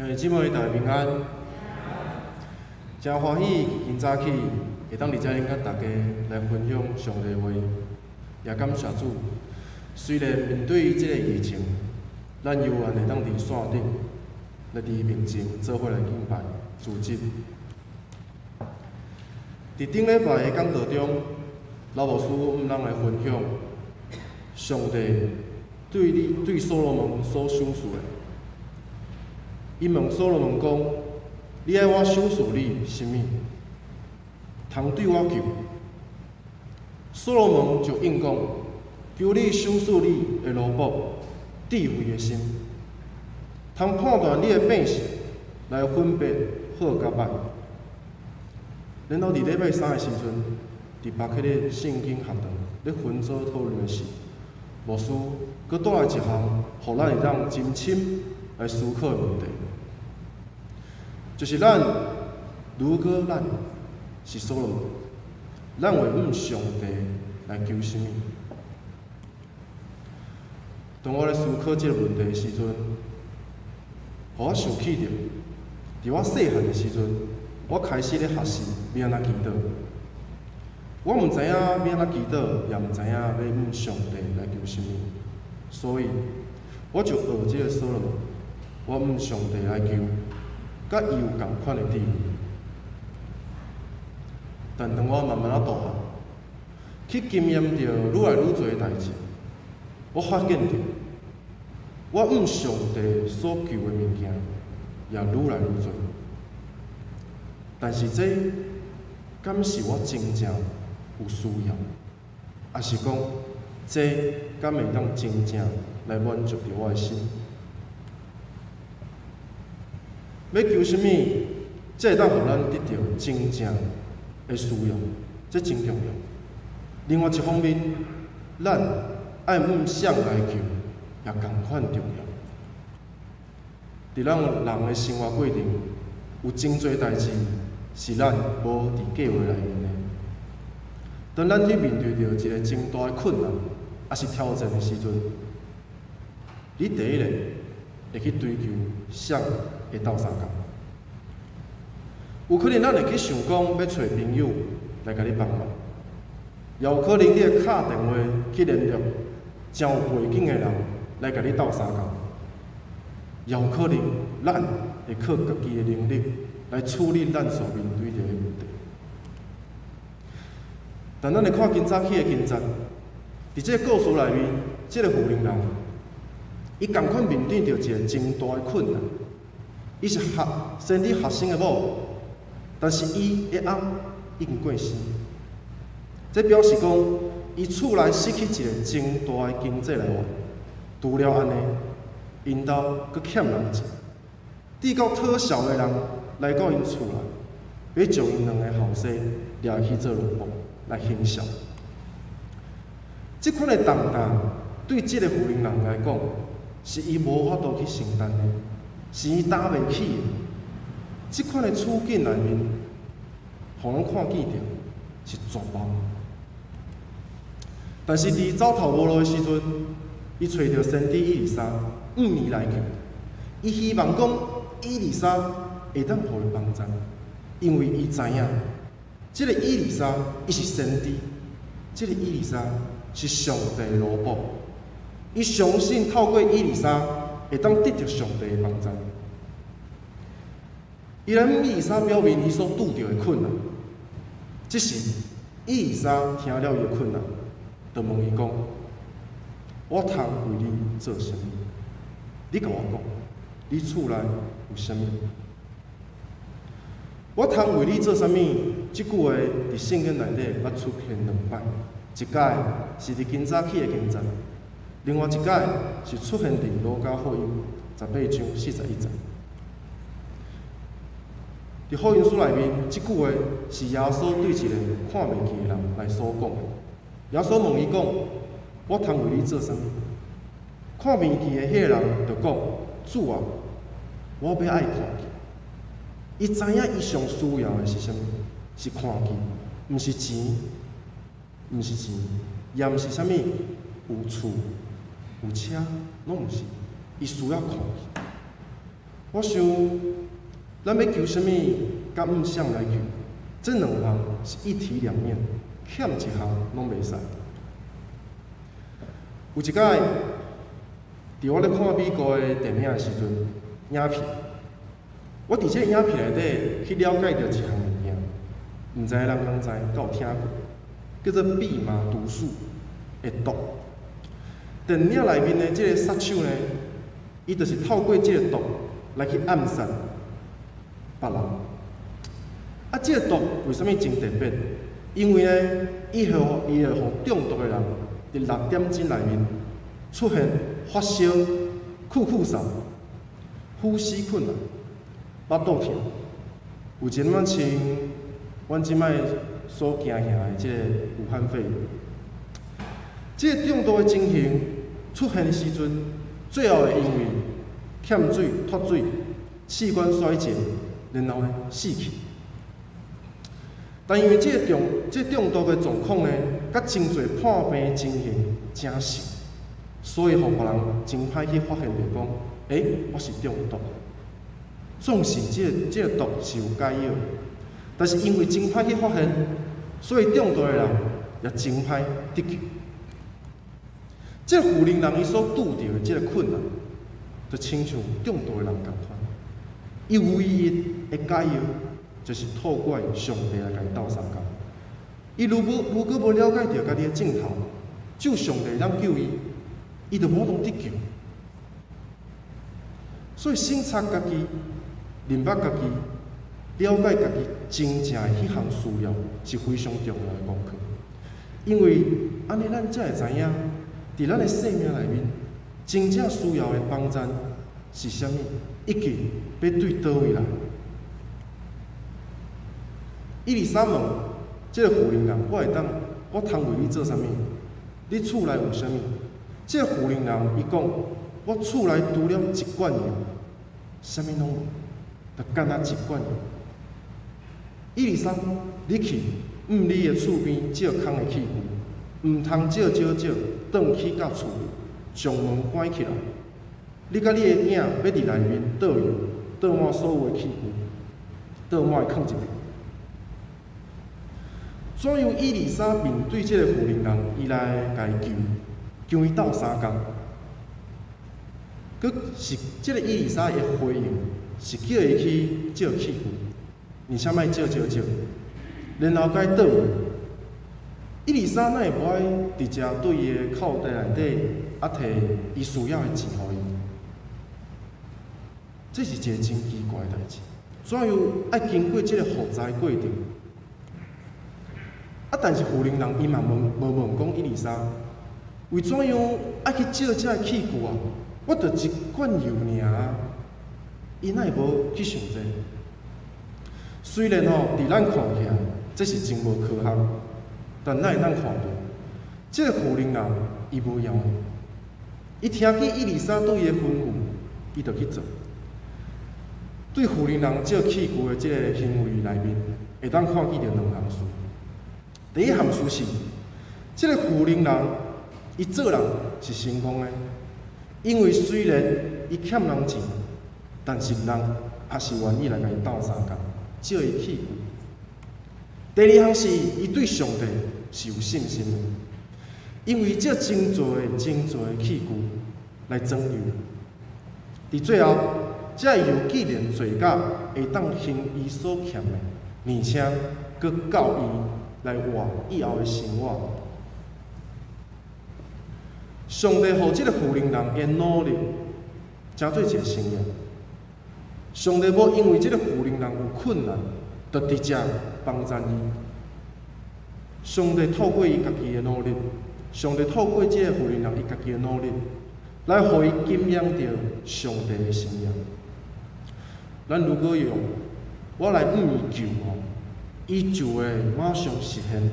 兄弟姊妹，大家平安。誠歡喜，今早起會當佇遮頂佮大家來分享上帝話，也感謝主。雖然面對這个疫情，咱猶原會當佇線頂來佇面前做伙來敬拜主日。佇頂禮拜的講道中，老牧師向咱來分享上帝對你對所羅門所賞賜的。伊問所羅門講：你愛我賞賜你啥物？通對我求。所羅門就應講：求你賞賜你的奴僕智慧的心，通判斷你的百姓，來分別好佮歹。然後佇禮拜三的時陣，佇巴克的聖經學堂咧分組討論的時，牧師閣帶來一項，予咱會當真深來思考的問題，就是咱如果咱是所羅門，咱會向上帝來求啥物？當我咧思考這个問題的時陣，予我想起著，佇我細漢的時陣，我開始咧學習欲按怎祈禱。我毋知影欲按怎祈禱，也毋知影欲向上帝來求啥物，所以我就學這个所羅門，我向上帝來求，佮伊有仝款的智慧。但當我慢慢仔大漢，去經驗著愈來愈濟的代誌，我發現著，我向上帝所求的物件也愈來愈濟。但是這敢是我真正有需要？抑是講這敢會當真正來滿足著我的心？欲求啥物，這會當予咱得著真正的需要，這真重要。另外一方面，咱愛向誰來求，也仝款重要。佇咱人的生活過程，有真濟代誌是咱無佇計畫內面的。當咱去面對著一个真大的困難，抑是挑戰的時陣，你第一个會去追求誰會鬥相共？有可能咱會去想講欲揣朋友來共你幫忙，也有可能你會敲電話去聯絡誠有背景的人來共你鬥相共，也有可能咱會靠家己的能力來處理咱所面對著的問題。但咱來看今早起的經節，佇這个故事內面，這个婦人，伊仝款面對著一个真大的困難。伊是學先知學生的某，但是伊的翁已經過身，這表示講，伊厝內失去一个真大的經濟來源。除了按呢，𪜶兜閣欠人錢，直到討數的人來到𪜶厝內，欲將𪜶兩个後生掠去做奴僕來還數。這款的重擔對這个婦人來講，是伊無法度去承擔的，是伊擔袂起的。這款的處境內面，予咱看見著是絕望。但是佇走投無路的時陣，伊揣著先知以利沙，向伊來求，伊希望講以利沙會當予伊幫助，因為伊知影，這个以利沙伊是先知，這个以利沙是上帝的奴僕，伊相信透過以利沙會當得著上帝的幫助。伊來向以利沙表明伊所拄著的困難，這時以利沙聽了伊的困難，就問伊講：我通為你做啥物？你共我講，你厝內有啥物？我通為你做啥物？這句話佇聖經內底捌出現兩擺，一擺是佇今早起的經節，另外一擺是出現佇路加福音18章41節。佇福音書內面，這句話是耶穌對一个看袂見的人來所講的。耶穌問伊講：我通為你做啥物？看袂見的彼个人就講：主啊，我欲愛看見。伊知影伊上需要的是啥物？是看見，毋是錢，毋是錢，也毋是啥物有厝有車，攏毋是。伊需要看見。我想，咱欲求啥物，佮向啥來求，這兩項是一體兩面，欠一項攏袂使。有一擺，佇我咧看美國的電影的時陣，影片，我佇這個影片內底去了解著一項物件，毋知影人敢知，敢有聽過，叫做蓖麻毒素的毒。電影內面的這个殺手呢，伊就是透過這个毒來去暗殺別人。啊，這个毒為啥物真特別？因為呢，伊會予中毒的人佇6點鐘內面出現發燒、咳咳嗽、呼吸困難、腹肚疼，有一點仔像阮這擺所驚嚇的這个武漢肺炎。這个中毒的情形出現的時陣，最後會因為欠水、脫水、器官衰竭，然後呢死去。但因為這个中毒的狀況呢，佮真濟破病的情形誠像，所以予別人真歹去發現著講，欸，我是中毒。總是這个毒是有解藥，但是因為真歹去發現，所以中毒的人也真歹得救。這个婦人人伊所拄著的這个困難，就親像中毒的人仝款。伊唯一的解藥，就是透過上帝來共伊鬥相共。伊如果無了解著家己的症頭，只有上帝會當救伊，伊就無法度得救。所以省察家己、認捌家己、了解家己真正的彼項需要，是非常重要的功課。因為按呢，咱才會知影，佇咱的生命內面，真正需要的幫贊是啥物，以及欲對佗位來。以利沙問這个婦人人，我會當，我通為你做啥物？你厝內有啥物？這个婦人人伊講，我厝內除了一罐油，啥物攏無，就干焦一罐油。以利沙，你去，向你的厝邊借空的器具，毋通借少少，轉去到厝，將門關起來。你佮你的囝欲佇內面倒油，倒滿所有的器具，倒滿囥一邊。怎樣以利沙面對這个婦人人，伊來共伊求，求伊鬥相共。閣是這个以利沙的回應，是叫伊去借器具，而且莫借少少，然後共伊倒。以利沙哪會無愛直接對伊的口袋內底啊提伊需要的錢予伊？這是一个真奇怪的代誌。怎樣愛經過這个複雜的過程？啊！但是婦人人伊嘛問無問講以利沙，為怎樣愛去借這个器具啊？我著一罐油爾啊！伊哪會無去想這個？雖然吼，佇咱看起來，這是真無科學，但咱會當看著，這个婦人人伊無枵，伊聽見以利沙對伊的吩咐，伊就去做。對婦人人借器具的這个行為內面，會當看見著兩項事。第一項事是，這个婦人人伊做人是成功的，因為雖然伊欠人錢，但是人也是願意來共伊鬥相共，借伊器具。第二項是，伊對上帝是有信心的，因為借真濟真濟的器具來裝油，佇最後，這油既然濟甲會當還伊所欠的，而且閣夠伊來活以後的生活。上帝予這个婦人人的努力，成做一個神蹟。上帝無因為這个婦人人有困難，就直接幫贊伊。上帝透過伊家己的努力，上帝透過這个婦人人伊家己的努力，來予伊經驗著上帝的神蹟。咱如果用我來向伊求吼，伊就會馬上實現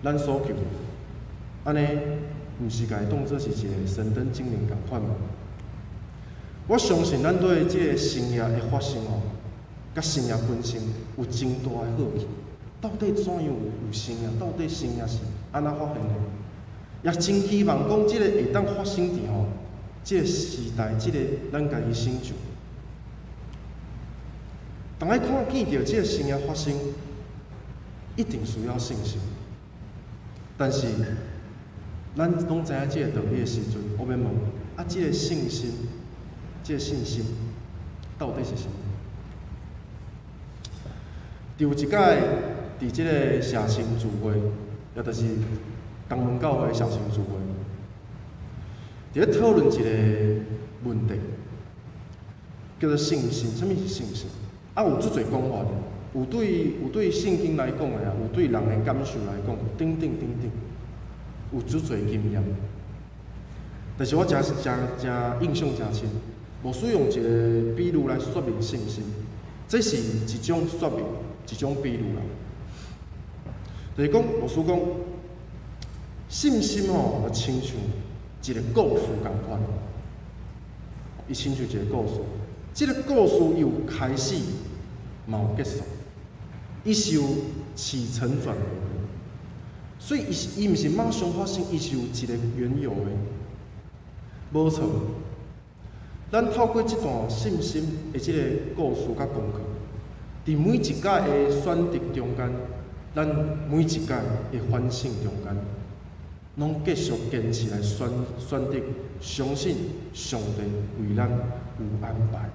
咱所求的。按呢，毋是共伊當做是一个神燈精靈仝款嗎？我相信咱對這个神蹟的發生吼，佮神蹟本身有真大的好奇。到底怎樣有神蹟？到底神蹟是按怎發現的？也真希望講這個會當發生佇吼這个時代，這个咱家己成就。當愛看見著這个神蹟發生，一定需要信心。但是，咱攏知影這个道理的時陣，我欲問：啊，這个信心，這个信心到底是啥物？有一擺，佇這个社青聚會，也就是東門教會社青聚會，佇咧討論一个問題，叫做信心。啥物是信心？啊，有足濟講法，有對聖經來講的啊，有對人的感受來講，等等等等，有足濟經驗。但是我誠誠誠印象誠深，牧師用一个比喻來說明信心，這是一種說明，一種比喻啦。就是講，牧師講，信心吼，就親像一个故事仝款，伊親像一个故事，這个故事有開始，嘛有結束，伊是有起承轉合的，所以伊是伊毋是馬上發生，伊是有一個緣由的，無錯。咱透過這段信心的這个故事佮功課，佇每一擺的選擇中間，咱每一擺的反省中間，攏繼續堅持來選擇，相信上帝為咱有安排，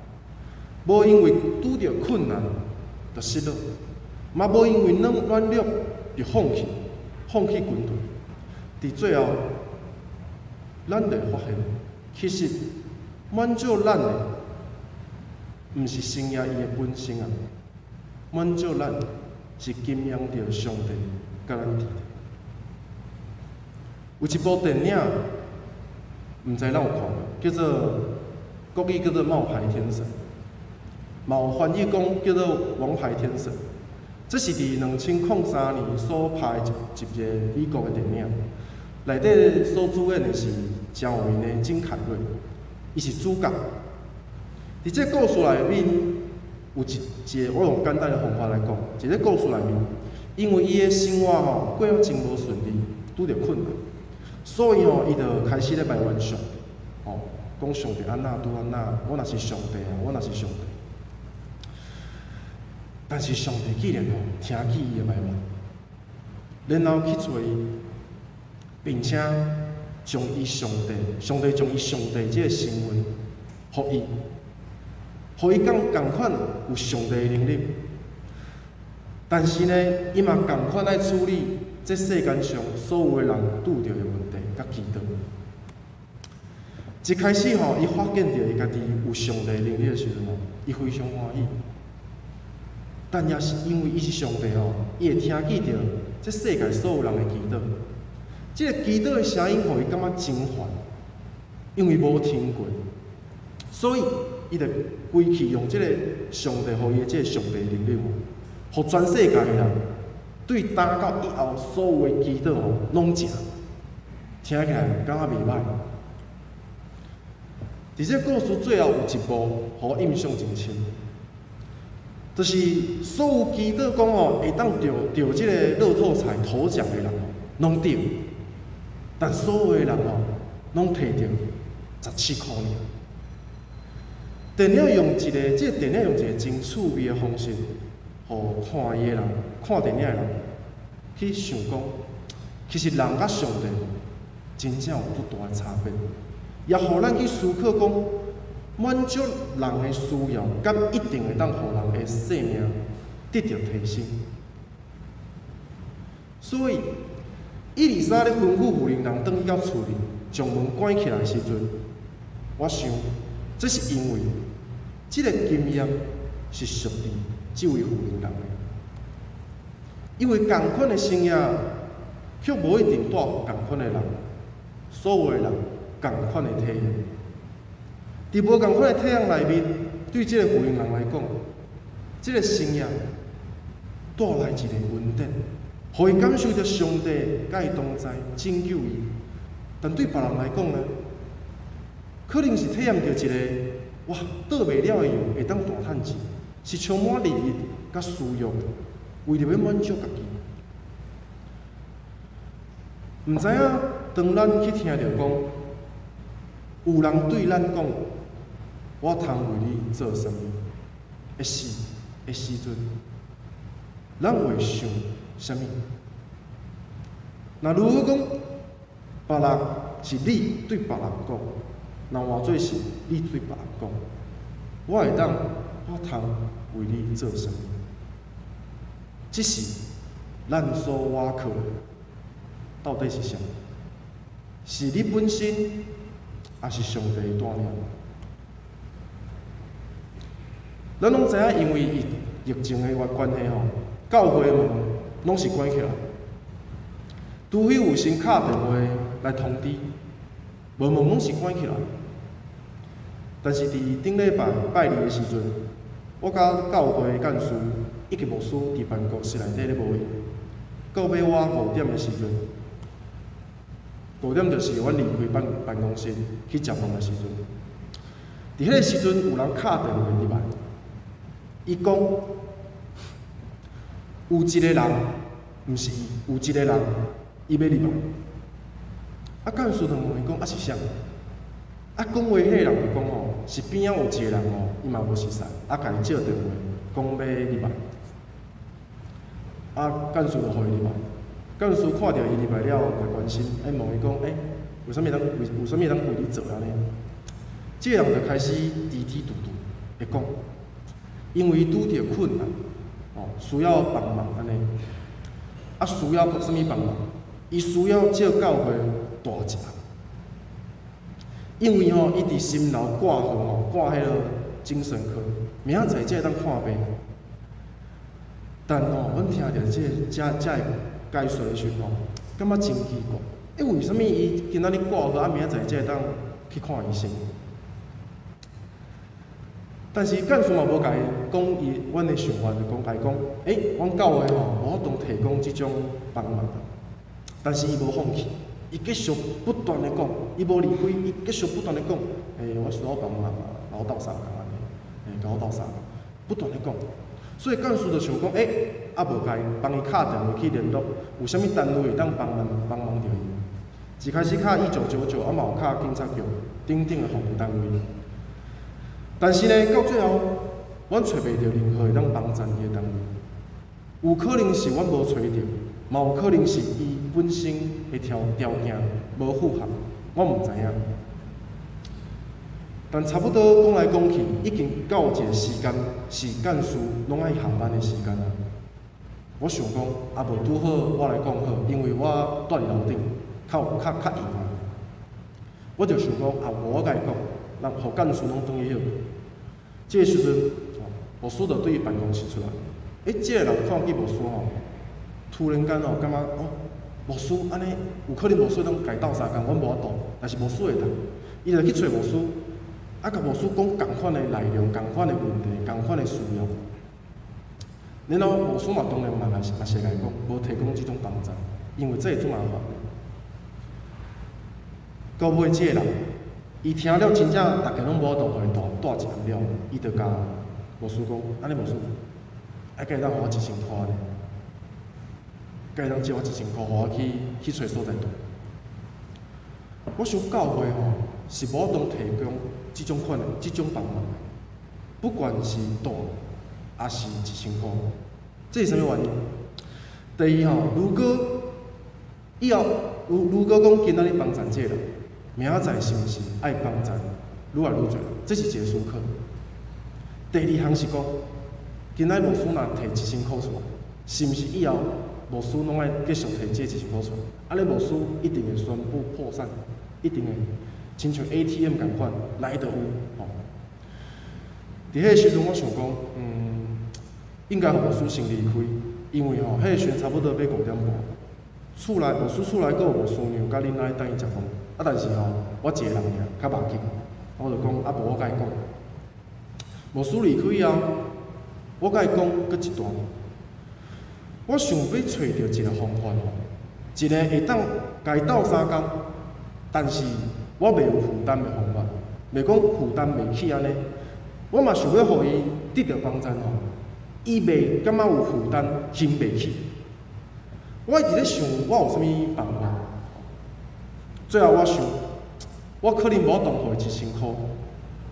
無因為拄著困難就失落，嘛無因為軟弱就放棄跟隨。佇最後，咱就會發現，其實滿足咱的，毋是神蹟伊的本身啊，滿足咱是經驗著上帝佮咱佇咧。有一部電影，毋知咱有看無？叫做國語叫做《冒牌天神》，嘛有翻譯講叫做《王牌天神》。這是佇2003年所拍的一個美國的電影，內底所主演的是誠有名的金凱瑞，伊是主角。佇這個故事內面，有一個我用簡單的方法來講，一個故事內面，因為伊的生活吼過得真無順利，拄著困難，所以吼伊就開始咧埋怨上帝，吼，講上帝按怎拄按怎，我若是上帝啊，我若是上帝。但是上帝竟然吼聽見伊的埋怨，然後去揣伊，並且將伊上帝，上帝將伊上帝這个身份，予伊，予伊講仝款有上帝的能力。但是呢，伊嘛仝款愛處理這世間上所有的人拄著的問題佮祈禱。一開始吼，伊發現著伊家己有上帝能力的時陣吼，伊非常歡喜。但也是因為伊是上帝吼，伊會聽見著這世界所有人的祈禱。這个祈禱的聲音，予伊感覺真煩，因為無聽過，所以伊就規氣用這个上帝予伊的這个上帝能力吼，予全世界的人對今到以後所有的祈禱吼，攏正，聽起來感覺袂歹。佇這个故事最後有一幕，予我印象真深，就是所有祈禱講吼會當著著這个樂透彩頭獎的人吼，攏著，但所有的人吼，攏提著17箍爾。這个電影用一個真趣味的方式，予看伊的人、看電影的人去想講，其實人佮上帝真正有足大的差別，也予咱去思考講，滿足人的需要，敢一定會當予人的生命得著提升。所以，以利沙咧吩咐婦人轉去到厝裡，將門關起來的時陣，我想，這是因為這个經驗是屬佇這位婦人的，因為仝款的生涯，卻無一定帶予仝款的人，所有的人仝款的體驗。佇無仝款的體驗內面，對這个婦人來講，這个生涯帶來一個恩典，予伊感受著上帝佮伊同在，拯救伊。但對別人來講呢，可能是體驗著一個哇，倒袂了的藥會當大趁錢，是充滿利益佮私欲，為著欲滿足家己。毋知影當咱去聽著講，有人對咱講，我通為你做啥物的時，的時陣，咱會想啥物？若如果講別人是你對別人講，若換做是你對別人講，我會當，我通為你做啥物？這是咱所倚靠的，到底是啥物？是你本身，抑是上帝的帶領？咱攏知影，因為疫情的關係吼，教會門攏是關起來，除非有先敲電話來通知，無門攏是關起來。但是佇頂禮拜拜二的時陣，我佮教會幹事以及牧師佇辦公室內底咧無閒。到尾我5點的時陣，5點就是阮離開辦公室去食飯的時陣。佇彼個時陣，有人敲電話入來，伊講有一個人，毋是伊，有一個人，伊欲入來。啊，幹事就問伊講，啊是啥？啊，講話彼個人就講吼，是邊仔有一個人吼，伊嘛無熟似，啊，共伊借電話，講欲入來。啊，幹事就予伊入來。幹事看著伊入來了，來關心，欸，問伊講，欸，有啥物通為你做按呢？這個人就開始支支嘟嘟會講，因為伊拄著困難，哦，需要幫忙按呢。啊，需要啥物幫忙？伊需要借教會蹛一暗。因為吼，伊佇新樓掛號吼，掛彼個精神科，明仔載才會當看病。但吼，阮聽著這個遮遮個解說的時陣吼，感覺真奇怪。欸，為啥物伊今仔日掛號，啊明仔載才會當去看醫生？但是幹事嘛無共伊講伊阮的想法，就講共伊講，欸，阮教會吼無法度提供這種幫忙。但是伊無放棄，伊繼續不斷的講，伊無離開，伊繼續不斷的講，欸，我需要幫忙啊，共我鬥相共按呢，欸，共我鬥相共，不斷的講。所以幹事就想講，欸，啊無共伊幫伊敲電話去聯絡，有啥物單位會當幫忙幫忙著伊。一開始敲1999，啊嘛有敲警察局等等的服務單位。但是呢，到最後，阮揣袂著任何會當幫贊伊的單位。有可能是阮無揣著，嘛有可能是伊本身的條件無符合，我毋知影。但差不多講來講去，已經到一個時間，是幹事攏愛下班的時間啊。我想講，啊無拄好我來講好，因為我蹛佇樓頂，較有較較閒啊。我就想講，啊無我共伊講，讓予幹事攏轉去歇。這個時陣，牧師就對辦公室出來。欸，這個人看見牧師吼，突然間吼，感覺哦，牧師按呢，有可能牧師通共伊鬥相共，阮無法度，但是牧師會當，伊就去揣牧師，啊，共牧師講仝款的內容、仝款的問題、仝款的需要。然後牧師嘛當然嘛嘛是嘛是會共伊講，無提供這種幫助，因為這會足麻煩的。到尾這個人，伊聽了真正逐家攏無法度予伊蹛一暗了，伊就共牧師講：按呢牧師，啊，敢會當予我一千箍呢？敢會當借我一千箍，予我去去揣所在蹛？我想教會吼是無法度提供這種款的這種幫忙的，不管是蹛抑是一千箍，這是啥物原因？第二吼，如果以後如果講今仔日幫贊這個人，明仔載是毋是愛幫贊愈來愈濟人？這是一個思考。第二項是講，今仔牧師若提一千箍出來，是毋是以後牧師攏愛繼續提這一千箍出來？按呢牧師一定會宣布破產，一定會親像 ATM 仝款來就有吼。佇彼個時陣，我想講，應該予牧師先離開，因為吼，彼個時陣差不多欲5點半，厝內牧師厝內閣有牧師娘佮囡仔等伊食飯，啊，但是吼，我一個人爾較麻緊，我就講啊，無我共伊講。牧師離開後，我共伊講閣一段。我想欲揣著一個方法吼，一個會當共伊鬥相共，但是我袂有負擔的方法，袂講負擔袂起按呢。我嘛想欲予伊得著幫贊吼，伊袂感覺有負擔，還袂起。我一直咧想，我有啥物辦法？最後我想，我可能無法度予伊一千箍，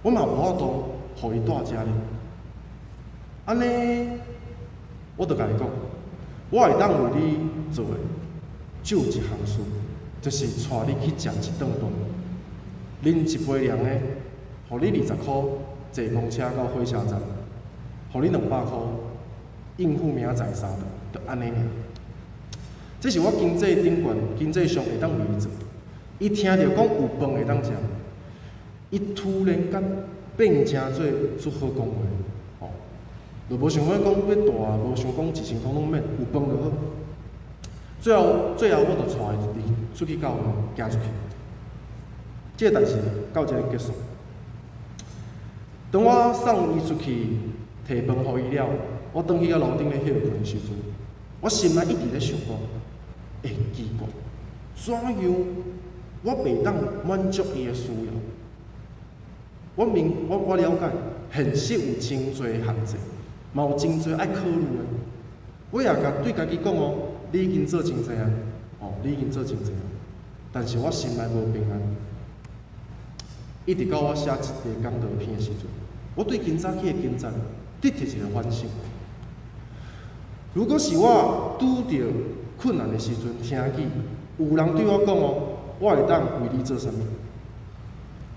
我嘛無法度予伊蹛遮呢。按呢，我就共伊講，我會當為你做的，只有一項事，就是帶你去食一頓飯，啉一杯涼的，予你20箍坐公車到火車站，予你200箍應付明仔載三頓，就按呢爾。這是我經濟頂懸，經濟上會當為伊做。伊聽著講有飯會當食，伊突然間變成做足好講話，吼，就無想欲講欲大，無想講1000箍攏免，有飯就好。最後，最後我就帶伊出去教會，行出去。這個代誌到這裡結束。當我送伊出去提飯予伊了，我轉去到樓頂咧歇睏的時陣，我心內一直咧想講，欸，奇怪，怎樣我袂當滿足伊的需要？我明，我我了解，現實有真濟限制，嘛有真濟愛考慮的。我也共對家己講哦，你已經做真濟啊，哦，你已經做真濟啊，但是我心內無平安。一直到我寫這個講道篇的時陣，我對今早起的經節得著一個反省。如果是我拄著困難的時陣，聽見有人對我講哦，我會當為你做啥物？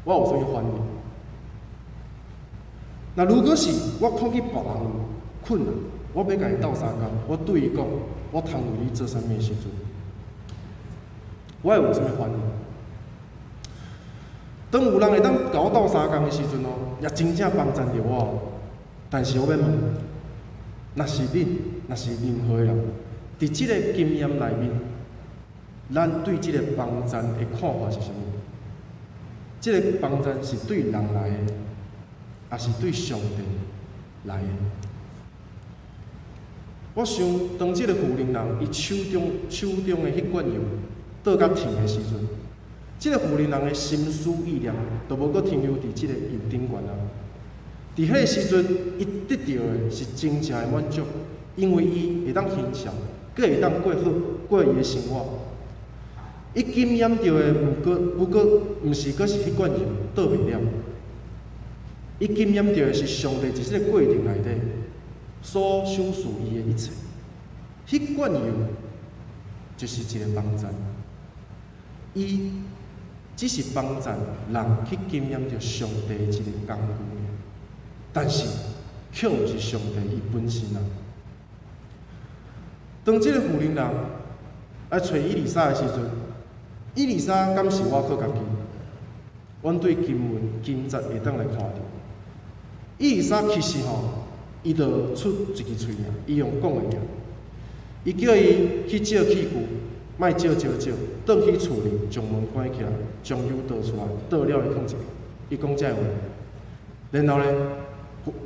我有啥物反應？那如果是我看見別人有困難，我欲共伊鬥相共，我對伊講，我通為你做啥物的時陣，我會有啥物反應？當有人會當共我鬥相共的時陣哦，也真正幫贊著我。但是我欲問，若是恁，若是任何的人，佇這个經驗內面，咱對這個幫贊的看法是啥物？這个幫贊是對人來的，抑是對上帝來的？我想，當這个婦人人伊手中的彼罐油倒甲停的時陣，這个婦人人的心思意念就無閣停留佇這个油頂懸啊。佇彼个時陣，伊得著的是真正的滿足，因為伊會當欣賞，閣會當過好過伊的生活。伊經驗著的，毋過不過，毋是閣是彼罐油倒袂了。伊經驗著的是上帝佇這个過程內底所賞賜伊的一切。彼罐油就是一个幫贊，伊只是幫贊人去經驗著上帝的一个工具，但是卻毋是上帝伊本身啊。當這个婦人人來揣以利沙的時陣，以利沙敢是倚靠家己？阮對經文經節會當來看著，以利沙其實吼，伊就出一支喙爾，伊用講的爾，伊叫伊去借器具，莫借少少，轉去厝裡將門關起來，將油倒出來，倒了伊囥一下，伊講這个話。然後咧，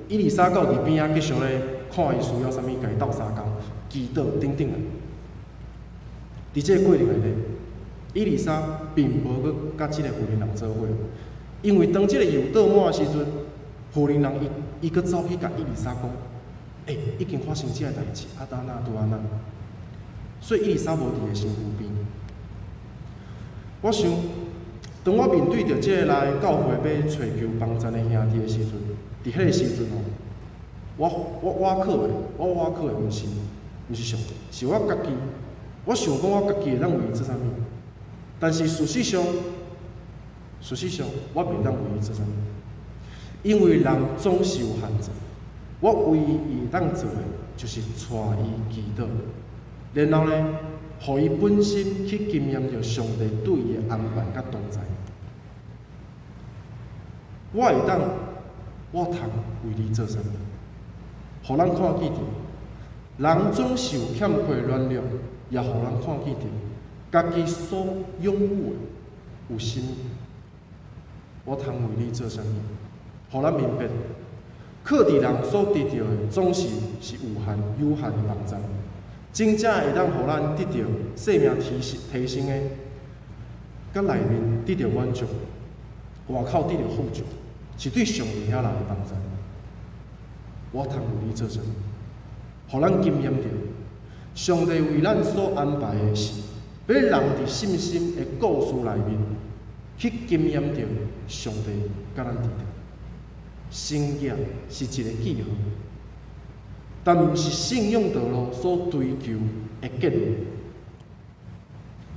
以利沙閣佇邊仔繼續咧看伊需要啥物，共伊鬥相共，祈禱等等的。佇這个過程內底，以利沙並無閣佮這个婦人人做伙，因為當這个油倒滿的時陣，婦人人伊伊閣走去共以利沙講，欸，已經發生這个代誌，啊，按怎拄按怎，所以以利沙無佇伊身軀邊。我想，當我面對著這个來教會欲揣求幫贊的兄弟的時陣，佇彼个時陣吼，我倚靠的，我倚靠的毋是上帝，是我家己。我想講我家己會當為伊做啥物，但是事實上，事實上我袂當為伊做啥物，因為人總是有限制。我唯一會當做的，就是帶伊祈禱，然後呢，予伊本身去經驗著上帝對伊的安排佮同在。我會當，我通為你做啥物？予咱看見著，人總是有欠缺軟弱，也予人看見著家己所擁有的有啥物。我通為你做啥物？予咱明白，靠佇人所得著的，總是有限的幫助。真正會當予咱得著生命提升的，佮內面得著滿足，外口得著富足，是對上帝遐來的幫助。我通為你做啥物？予咱經驗著，上帝為咱所安排的是，欲人佇信心的故事內面去經驗著上帝佮咱佇咧。神蹟是一個記號，但毋是信仰道路所追求的結論。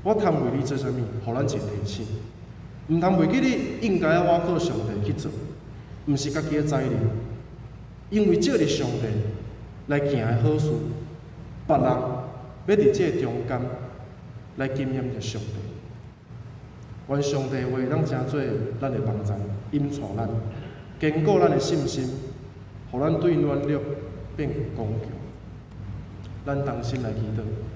我通為你做啥物？予咱一個提醒，毋通袂記你應該愛倚靠上帝去做，毋是家己的才能。因為藉著上帝來行的好事，別人欲佇這个中間來經驗著上帝。願上帝話會當成做咱的幫贊，引帶咱，堅固咱的信心，予咱對軟弱變剛強。咱同心來祈禱。